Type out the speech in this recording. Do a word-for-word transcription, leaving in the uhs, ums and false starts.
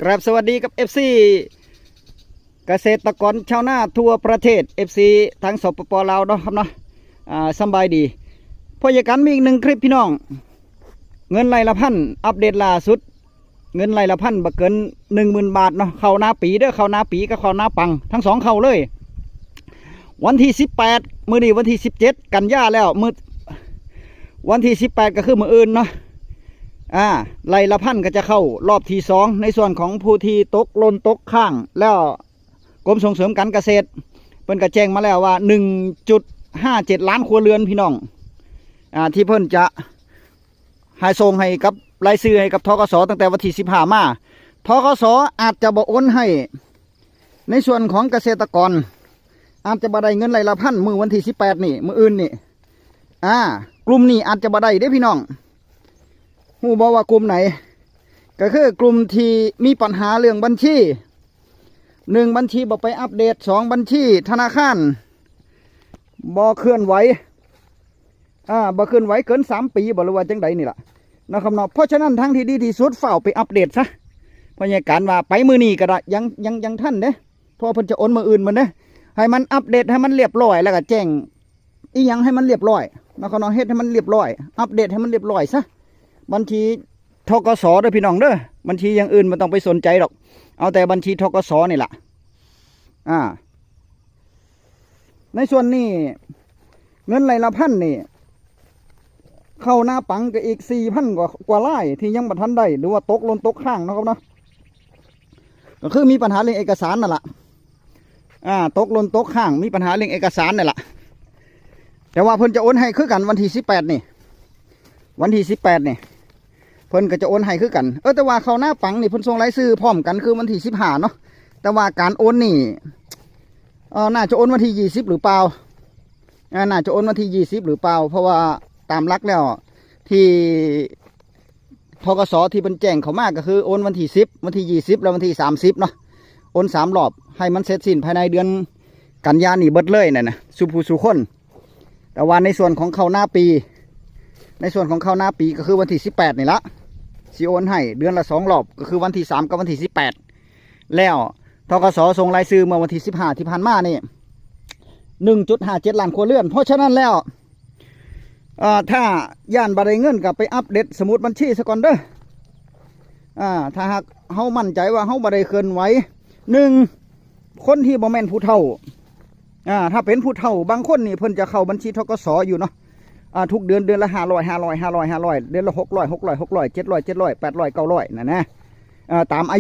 ครับ สวัสดีกับ เอฟซี เกษตรกรชาวนาทั่วประเทศ เอฟซี ทั้ง สปป ลาว เนาะครับเนาะ อ่า สำบายดี พ่อใหญ่กันมีอีกหนึ่งคลิปพี่น้อง เงินไร่ละพัน อัปเดตล่าสุด เงินไร่ละพันบ่เกิน หนึ่งหมื่น บาทเนาะ เข้านาปีเด้อ เข้านาปีกับเข้านาปัง ทั้งสองเข้าเลย วันที่ สิบแปด มื้อนี้วันที่ สิบเจ็ด กันยาแล้ว มื้อ วันที่ สิบแปด ก็คือมื้ออื่นเนาะ อ่า ไร่ละพันก็จะเข้ารอบที่สอง ในส่วนของผู้ที่ตกหล่นตกค้าง แล้วกรมส่งเสริมการเกษตร เพิ่นก็แจ้งมาแล้วว่า หนึ่งจุดห้าเจ็ด ล้านครัวเรือนพี่น้อง อ่า ที่เพิ่นจะให้ส่งให้กับรายชื่อให้กับ ธ.ก.ส. ตั้งแต่วันที่ สิบห้า มา ธ.ก.ส. อาจจะบ่โอนให้ ในส่วนของเกษตรกร อาจจะบ่ได้เงินไร่ละพัน มื้อวันที่ สิบแปด นี่ มื้ออื่นนี่ อ่า กลุ่มนี้อาจจะบ่ได้เด้พี่น้อง ฮู้บ่ว่ากลุ่มไหน ก็คือกลุ่มที่มีปัญหาเรื่องบัญชี หนึ่ง บัญชีบ่ไปอัปเดต สอง บัญชีธนาคารบ่เคลื่อนไหว อ่า บ่เคลื่อนไหวเกิน สาม ปีบ่ หรือว่าจังใดนี่ล่ะ นะครับเนาะ เพราะฉะนั้นทางที่ดีที่สุด ฟ้าวไปอัปเดตซะ พ่อใหญ่กันว่าไปมื้อนี้ก็ได้ ยัง ยัง ยังทันเด้ เพราะว่าเพิ่นจะโอนมื้ออื่นมื้อเด้ ให้มันอัปเดตให้มันเรียบร้อย แล้วก็แจ้งอีหยังให้มันเรียบร้อย นะครับเนาะ เฮ็ดให้มันเรียบร้อย อัปเดตให้มันเรียบร้อยซะ บัญชี ธ.ก.ส. เด้อพี่น้องเด้อ บัญชีอย่างอื่นบ่ต้องไปสนใจดอก เอาแต่บัญชี ธ.ก.ส. นี่ล่ะ อ่า ในส่วนนี้ เงินไร่ละพันนี่ เข้านาปังก็อีก สี่พัน กว่า กว่ารายที่ยังบ่ทันได้ หรือว่าตกหล่นตกค้างเนาะครับเนาะ ก็คือมีปัญหาเรื่องเอกสารนั่นล่ะ อ่า ตกหล่นตกค้าง มีปัญหาเรื่องเอกสารนั่นล่ะ แต่ว่าเพิ่นจะโอนให้คือกันวันที่ สิบแปด นี่ วันที่ สิบแปด นี่ เพิ่นก็จะโอนให้คือกัน เออ แต่ว่าเข้านาปังนี่เพิ่นส่งรายชื่อพร้อมกันคือวันที่ สิบห้า เนาะ แต่ว่าการโอนนี่ เอ่อ น่าจะโอนวันที่ ยี่สิบ หรือเปล่า อ่า น่าจะโอนวันที่ ยี่สิบ หรือเปล่า เพราะว่าตามหลักแล้ว ที่ ธ.ก.ส. ที่เพิ่นแจ้งเข้ามาก็คือโอนวันที่ สิบ วันที่ ยี่สิบ และวันที่ สามสิบ เนาะ โอนสามรอบ ให้มันเสร็จสิ้นภายในเดือนกันยานี่เบิดเลยนั่นนะ สู่ผู้สู่คน แต่ว่าในส่วนของเข้านาปี ในส่วนของเข้านาปีก็คือวันที่ สิบแปด นี่ละ สิโอนให้เดือนละสองรอบ ก็คือวันที่ สาม กับวันที่ สิบแปด แล้ว ธ.ก.ส. ส่งรายชื่อเมื่อวันที่ สิบห้า ที่ผ่านมานี่ หนึ่งจุดห้าเจ็ด ล้านครัวเรือน เพราะฉะนั้นแล้ว เอ่อ ถ้าย่านบ่ได้เงินก็ไปอัปเดตสมุดบัญชีซะก่อนเด้อ อ่า ถ้าหากเฮามั่นใจว่าเฮาบ่ได้เคลื่อนไหว หนึ่ง คนที่บ่แม่นผู้เฒ่า อ่า ถ้าเป็นผู้เฒ่าบางคนนี่เพิ่นจะเข้าบัญชี ธ.ก.ส. อยู่เนาะ อ่า ทุกเดือน เดือนละ ห้าร้อย ห้าร้อย ห้าร้อย ห้าร้อย เดือนละ หกร้อย หกร้อย หกร้อย เจ็ดร้อย เจ็ดร้อย แปดร้อย เก้าร้อย นั่นนะ อ่า ตามอายุ